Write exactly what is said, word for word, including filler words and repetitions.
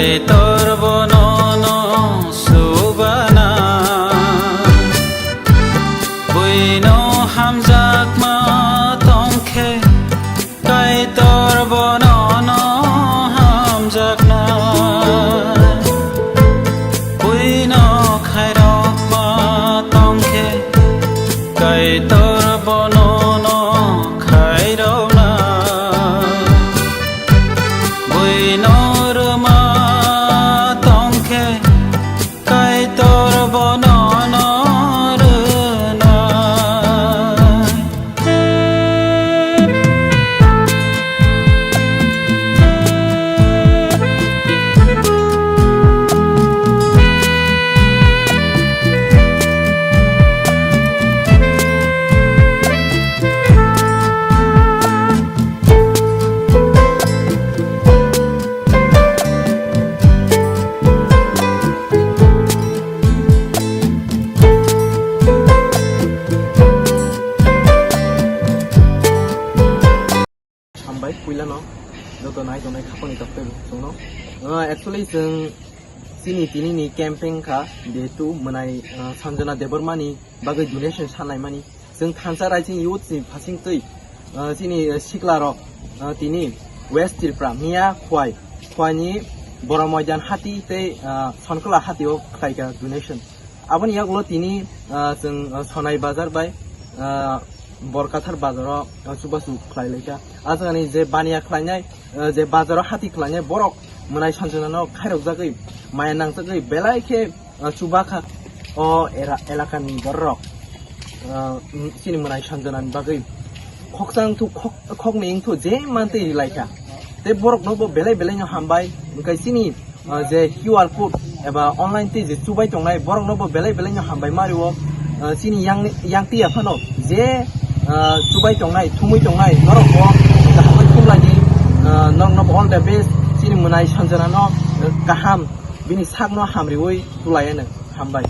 Kaitor bono no subana, buino hamjakma tongkhe, Kaitor bono no hamjakna, buino khairokma tongkhe, Kaitor bono no khairokna. Buino rwma tongkhe, Kaitor bono no rwnai. Hambai puilano joto nai tongnai khapangni tokte chwngno. Ah, actually chwng chini tini ni campaign kha, jehetu mwnai, ah, Sanjana Debbarma ni bagwi donation sanlaimani. Chwng thansa raising youth ni phasing twi, ah, chini, ah, sikla rok, ah, tini West Tripura miya Khwai, Khwai ni Boromoidan hati tei, ah, Sonkla hati o khlaika donation. Aboni yagulo tini, ah, chwng, ah, Sonai bazar bai, ah, Borkathar bazaro, ah, chubachu khlai laikha. Ah jagani je baniya khlainai, ah, je bazaro hati khlainai borok mwnai Sanjana no khairok jagwi maya nangjagwi belai khe, ah, chubakha o era-, elakani bororok, ah, chini mwnai Sanjana ni bagwi khoksa wngthu, khok-, khokni wngthu je mantwi rilaikha. Tei borokno bo belai belai no hambai, hwnkhe chini ah, je Q R code eba online twi je chubai tongnai, borokno bo belai belai no hambai ma rio. Ah, chini yang, yang twi ya phano je, ah, chubai tongnai, thumui tongnai, norok bo kaham khe thumlai di, ah, norokno bo all the best, chini mwnai Sanjana no, ah, kaham, bini sak no hamriwi tulai ano, hambai.